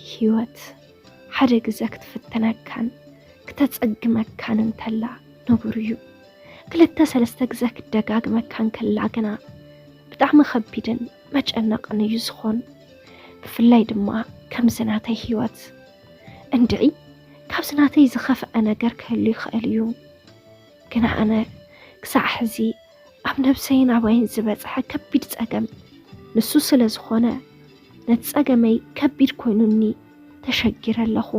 ህይወት ሓደ ግዘ ክትፍትነካን ክተጸግመካን እንተላ ንቡር እዩ። ክልተ ሰለስተ ግዘ ክትደጋግመካን ከላ ግና ብጣዕሚ ከቢድን መጨነቕን እዩ ዝኾን። ብፍላይ ድማ ከምዚ ናተይ ህይወት። እንድዒ ካብዚ ናተይ ዝኸፍአ ነገር ክህሉ ይኽእል እዩ። ግና ኣነ ክሳዕ ሕዚ ኣብ ነብሰይን ኣባይን ዝበጽሐ ከቢድ ጸገም ንሱ ስለ ዝኾነ፣ ነቲ ጸገመይ ከቢድ ኮይኑኒ ተሸጊረ ኣለኹ።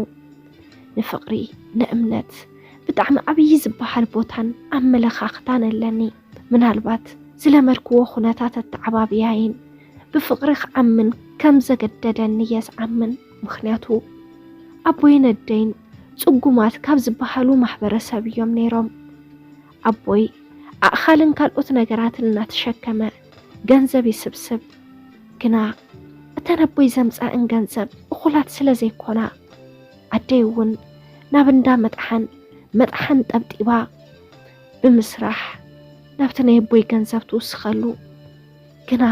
ንፍቕሪ፣ ንእምነት ብጣዕሚ ዓብዪ ዝበሃል ቦታን ኣመለኻኽታን ኣለኒ። ምናልባት ዝለመድክዎ ኩነታት ኣተዓባብያይን ብፍቕሪ ክኣምን ከም ዘገደደኒ እየ ዝኣምን። ምኽንያቱ ኣቦይን ኣደይን ጽጉማት ካብ ዝበሃሉ ማሕበረሰብ እዮም ነይሮም። ኣቦይ ኣእኻልን ካልኦት ነገራትን እናተሸከመ ገንዘብ ይስብስብ። ግና እተን ኣቦይ ዘምጻእን ገንዘብ እኹላት ስለ ዘይኮና፣ ኣደይ እውን ናብ እንዳ መጥሓን መጥሓን ጠብጢባ ብምስራሕ ናብቲ ናይ ኣቦይ ገንዘብ ትውስኸሉ። ግና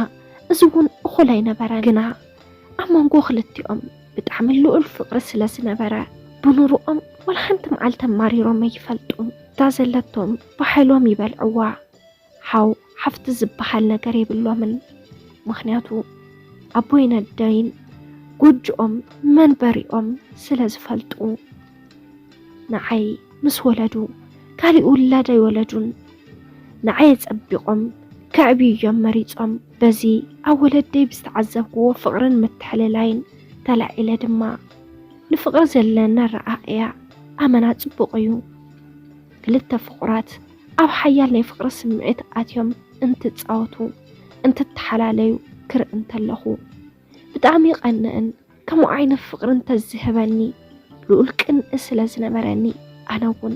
እዚ እውን እኹል ኣይነበረን። ግና ኣብ መንጎ ክልቲኦም ብጣዕሚ ልዑል ፍቕሪ ስለ ዝነበረ፣ ብኑርኦም ዋላ ሓንቲ መዓልቲ ኣማሪሮም ኣይፈልጡን። እታ ዘለቶም ብሓይሎም ይበልዕዋ። ሓው ሓፍቲ ዝበሃል ነገር የብሎምን። ምኽንያቱ ኣቦይን ኣደይን ጎጆኦም መንበሪኦም ስለ ዝፈልጡ፣ ንዓይ ምስ ወለዱ ካሊእ ውላድ ኣይወለዱን። ንዓይ ኣጸቢቖም ከዕብዩ እዮም መሪጾም። በዚ ኣብ ወለደይ ብዝተዓዘብክዎ ፍቕርን ምትሕልላይን ተላዒለ ድማ፣ ንፍቕሪ ዘለና ኣረኣእያ ኣመና ጽቡቕ እዩ። ክልተ ፍቑራት ኣብ ሓያል ናይ ፍቕሪ ስምዒት ኣትዮም እንትጻወቱ፣ እንትተሓላለዩ ክርኢ እንተለኹ፣ ብጣዕሚ ይቐንእን ከምኡ ዓይነት ፍቕሪ እንተዝህበኒ ልኡል ቅንኢ ስለ ዝነበረኒ፣ ኣነ እውን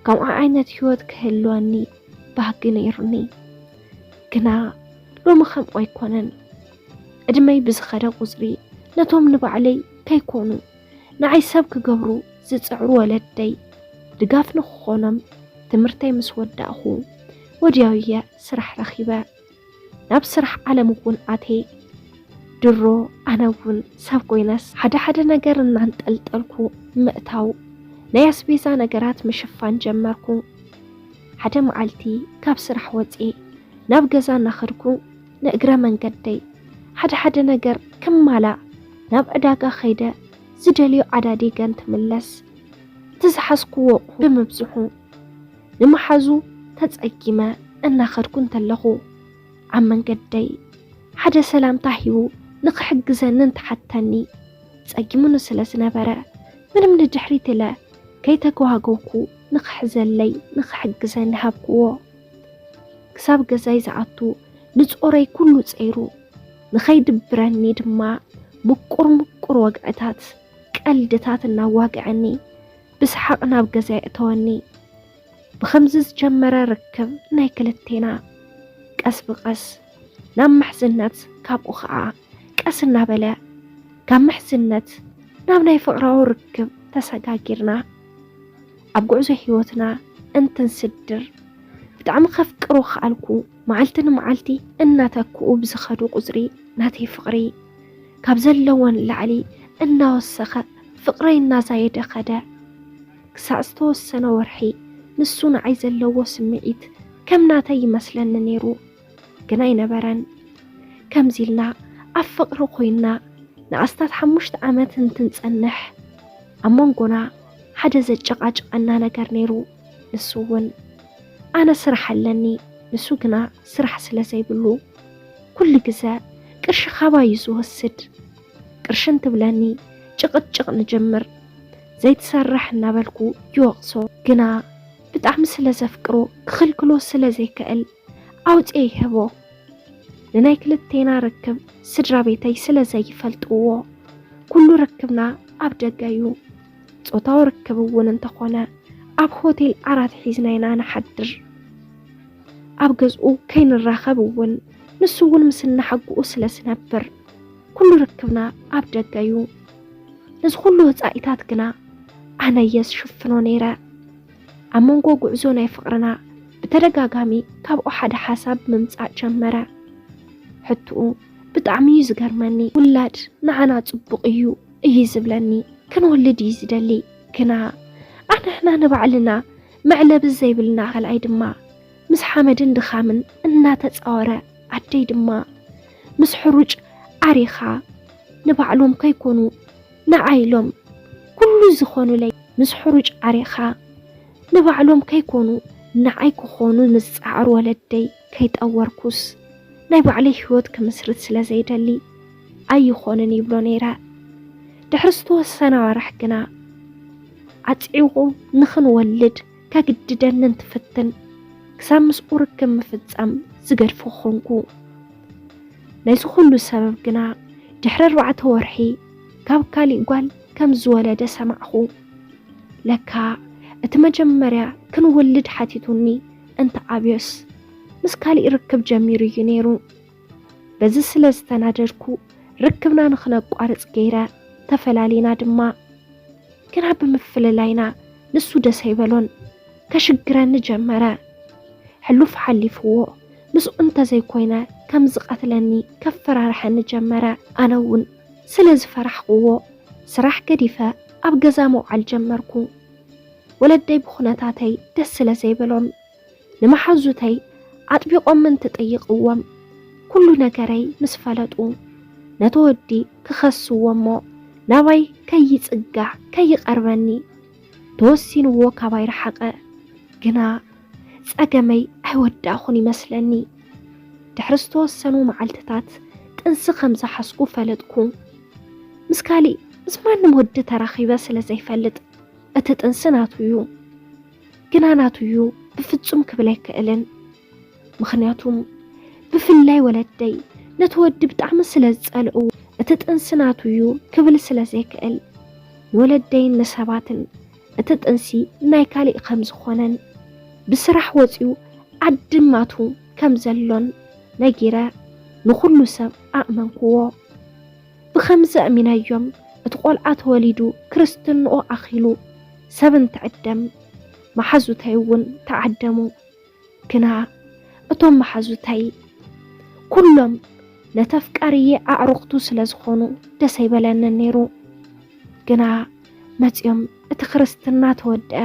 ከምኡ ዓይነት ህይወት ክህልወኒ ባህጊ ነይሩኒ። ግና ሎሚ ከምኡ ኣይኮነን። ዕድመይ ብዝኸደ ቁጽሪ፣ ነቶም ንባዕለይ ከይኮኑ ንዓይ ሰብ ክገብሩ ዝጽዕሩ ወለደይ ድጋፍ ንኽኾኖም ትምህርተይ ምስ ወዳእኹ፣ ወዲያው እየ ስራሕ ረኺበ። ናብ ስራሕ ዓለም እውን ኣትየ። ድሮ ኣነ እውን ሰብ ኮይነስ፣ ሓደ ሓደ ነገር እናንጠልጠልኩ ምእታው፣ ናይ ኣስቤዛ ነገራት ምሽፋን ጀመርኩ። ሓደ መዓልቲ ካብ ስራሕ ወፅየ ናብ ገዛ እናኸድኩ፣ ንእግረ መንገደይ ሓደ ሓደ ነገር ክማላእ ናብ ዕዳጋ ከይደ ዝደልዮ ዓዳዲገ እንትምለስ፣ እቲ ዝሓዝክዎ ኣቑሑ ብምብዝሑ፣ ንምሓዙ ተጸጊመ እናኸድኩ እንተለኹ፣ ኣብ መንገደይ ሓደ ሰላምታ ሂቡ ንኽሕግዘኒ እንተሓተኒ፣ ጸጊሙኒ ስለ ዝነበረ፣ ምንም ንድሕሪት ኢለ ከይተጓሃገውኩ ንኽሕዘለይ፣ ንኽሕግዘኒ ሃብክዎ። ክሳብ ገዛይ ዝኣቱ ንጾረይ ኩሉ ጸይሩ፣ ንኸይድብረኒ ድማ ምቁር ምቁር ወግዕታት፣ ቀልድታት እናዋግዐኒ ብሰሓቕ ናብ ገዛ የእተወኒ። ብኸምዚ ዝጀመረ ርክብ ናይ ክልቴና፣ ቀስ ብቐስ ናብ ምሕዝነት፣ ካብኡ ኸኣ ቀስ እናበለ ካብ ምሕዝነት ናብ ናይ ፍቕራዊ ርክብ ተሰጋጊርና። ኣብ ጉዕዞ ህይወትና እንትንስድር፣ ብጣዕሚ ከፍቅሮ ከኣልኩ፣ መዓልቲ ንመዓልቲ እናተክኡ ብዝኸዱ ቁጽሪ፣ ናተይ ፍቕሪ ካብ ዘለዎ ንላዕሊ እናወሰኸ፣ ፍቕረይ እናዛየደ ኸደ። ክሳዕ ዝተወሰነ ወርሒ ንሱ ንዓይ ዘለዎ ስምዒት ከም ናተይ ይመስለኒ ነይሩ፣ ግን ኣይነበረን። ከምዚ ኢልና ኣብ ፍቕሪ ኮይንና ንኣስታት ሓሙሽተ ዓመት እንትንጸንሕ፣ ኣብ መንጎና ሓደ ዘጨቓጨቐና ነገር ነይሩ። ንሱ እውን፣ ኣነ ስራሕ ኣለኒ፣ ንሱ ግና ስራሕ ስለ ዘይብሉ፣ ኩሉ ግዘ ቅርሺ ካባይ እዩ ዝወስድ። ቅርሺ እንትብለኒ ጭቕጭቕ ንጅምር። ዘይትሰርሕ እናበልኩ ይወቕሶ። ግና ብጣዕሚ ስለ ዘፍቅሮ፣ ክኽልክሎ ስለ ዘይክእል፣ ኣውፅኤ ይህቦ። ንናይ ክልቴና ርክብ ስድራ ቤተይ ስለ ዘይፈልጥዎ፣ ኩሉ ርክብና ኣብ ደገ እዩ። ጾታዊ ርክብ እውን እንተኾነ፣ ኣብ ሆቴል ዓራት ሒዝና ኢና ንሓድር። ኣብ ገዝኡ ከይንራኸብ እውን ንሱ እውን ምስ እናሓግኡ ስለ ዝነብር፣ ኩሉ ርክብና ኣብ ደገ እዩ። ነዚ ኩሉ ወጻኢታት ግና ኣነ እየ ዝሽፍኖ ነይረ። ኣብ መንጎ ጉዕዞ ናይ ፍቕርና ብተደጋጋሚ ካብኡ ሓደ ሓሳብ ምምጻእ ጀመረ። ሕትኡ ብጣዕሚ እዩ ዝገርመኒ። ውላድ ንዓና ጽቡቕ እዩ፣ እዩ ዝብለኒ። ክንወልድ እዩ ዝደሊ። ግና ኣንሕና ንባዕልና መዕለቢ ዘይብልና፣ ካልኣይ ድማ ምስ ሓመድን ድኻምን እናተጻወረ፣ ኣደይ ድማ ምስ ሕሩጭ ዓሪኻ ንባዕሎም ከይኮኑ ንዓይ ኢሎም ኩሉ ዝኾኑለይ። ምስ ሕሩጭ ዓሪኻ ንባዕሎም ከይኮኑ ንዓይ ክኾኑ ንዝጸዓሩ ወለደይ ከይጠወርኩስ ናይ ባዕለይ ህይወት ክምስርት ስለ ዘይደሊ ኣይኾንን ይብሎ ነይረ። ድሕሪ ዝተወሰነ ኣዋርሕ ግና ኣጽዒቑ ንኽንወልድ ከግድደኒ እንትፍትን ክሳብ ምስኡ ርክብ ምፍጻም ዝገድፎ ኾንኩ። ናይዚ ኩሉ ሰበብ ግና ድሕሪ ኣርባዕተ ወርሒ ካብ ካሊእ ጓል ከም ዝወለደ ሰማዕኹ። ለካ እቲ መጀመርያ ክንወልድ ሓቲቱኒ እንተ ኣብዮስ ምስ ካሊእ ርክብ ጀሚሩ እዩ ነይሩ። በዚ ስለ ዝተናደድኩ ርክብና ንኽነቋርጽ ገይረ፣ ተፈላሊና ድማ። ግና ብምፍልላይና ንሱ ደስ ኣይበሎን፣ ከሽግረኒ ጀመረ። ሕሉፍ ሓሊፍዎ ምስኡ እንተዘይኮይነ ከም ዝቐትለኒ ከፈራርሐኒ ጀመረ። ኣነ እውን ስለ ዝፈራሕክዎ ስራሕ ገዲፈ ኣብ ገዛ ምውዓል ጀመርኩ። ወለደይ ብኹነታተይ ደስ ስለ ዘይበሎም ንመሓዙተይ ኣጥቢቖም እንትጥይቕዎም ኩሉ ነገረይ ምስ ፈለጡ ነቲ ወዲ ክኸስዎ እሞ ናባይ ከይጽጋዕ ከይቐርበኒ ተወሲንዎ ካባይ ረሓቐ። ግና ጸገመይ ኣይወዳእኹን ይመስለኒ። ድሕሪ ዝተወሰኑ መዓልትታት ጥንሲ ከም ዝሓዝኩ ፈለጥኩ። ምስ ካሊእ ምስ ማንም ወዲ ተራኺበ ስለ ዘይፈልጥ እቲ ጥንሲ ናቱ እዩ። ግና ናቱ እዩ ብፍጹም ክብል ኣይክእልን። ምኽንያቱም ብፍላይ ወለደይ ነቲ ወዲ ብጣዕሚ ስለ ዝጸልእዎ እቲ ጥንሲ ናቱ እዩ ክብል ስለ ዘይክእል ንወለደይን ንሰባትን እቲ ጥንሲ ናይ ካሊእ ከም ዝኾነን ብስራሕ ወጺኡ ዓዲ ማቱ ከም ዘሎን ነጊረ ንኹሉ ሰብ ኣእመንክዎ። ብኸምዚ ኣእሚነዮም እቲ ቆልዓ ተወሊዱ ክርስትንኡ ኣኺሉ ሰብ እንትዕደም መሓዙተይ እውን ተዓደሙ። ግና እቶም መሓዙተይ ኩሎም ነተፍቃርየ ኣዕሩኽቱ ስለ ዝኾኑ ደስ ኣይበለንን ነይሩ። ግና መጺኦም እቲ ክርስትና ተወድአ።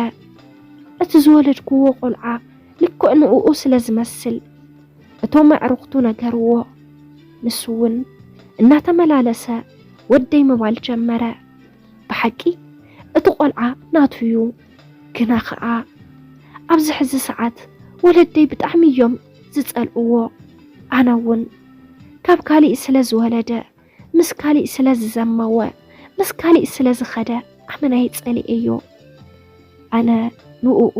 እቲ ዝወለድክዎ ቆልዓ ልክዕ ንእኡ ስለ ዝመስል እቶም ኣዕሩኽቱ ነገርዎ። ንሱ እውን እናተመላለሰ ወደይ ምባል ጀመረ። ብሓቂ እቲ ቆልዓ ናቱ እዩ። ግና ኸኣ ኣብዚ ሕዚ ሰዓት ወለደይ ብጣዕሚ እዮም ዝጸልእዎ። ኣነ እውን ካብ ካሊእ ስለ ዝወለደ፣ ምስ ካሊእ ስለ ዝዘመወ፣ ምስ ካሊእ ስለ ዝኸደ ኣመና ይጸልኤዮ። ኣነ ንእኡ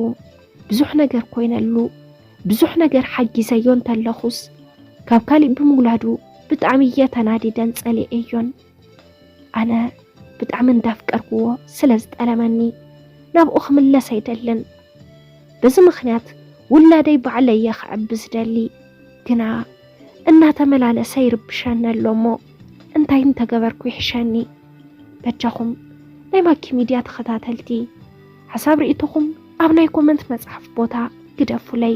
ብዙሕ ነገር ኮይነሉ፣ ብዙሕ ነገር ሓጊዘዮ እንተለኹስ ካብ ካሊእ ብምውላዱ ብጣዕሚ እየ ተናዲደን ጸሊኤዮን። ኣነ ብጣዕሚ እንዳፍቀርክዎ ስለ ዝጠለመኒ ናብኡ ክምለስ ኣይደልን። በዚ ምኽንያት ውላደይ ባዕለይ እየ ክዕቢ ዝደሊ። ግና እናተመላለሰ ይርብሸኒ ኣሎ እሞ እንታይ እንተገበርኩ ይሕሸኒ? በጃኹም ናይ ማኪ ሚድያ ተኸታተልቲ ሓሳብ ርእይቶኹም ኣብ ናይ ኮመንት መጽሓፍ ቦታ ግደፉለይ።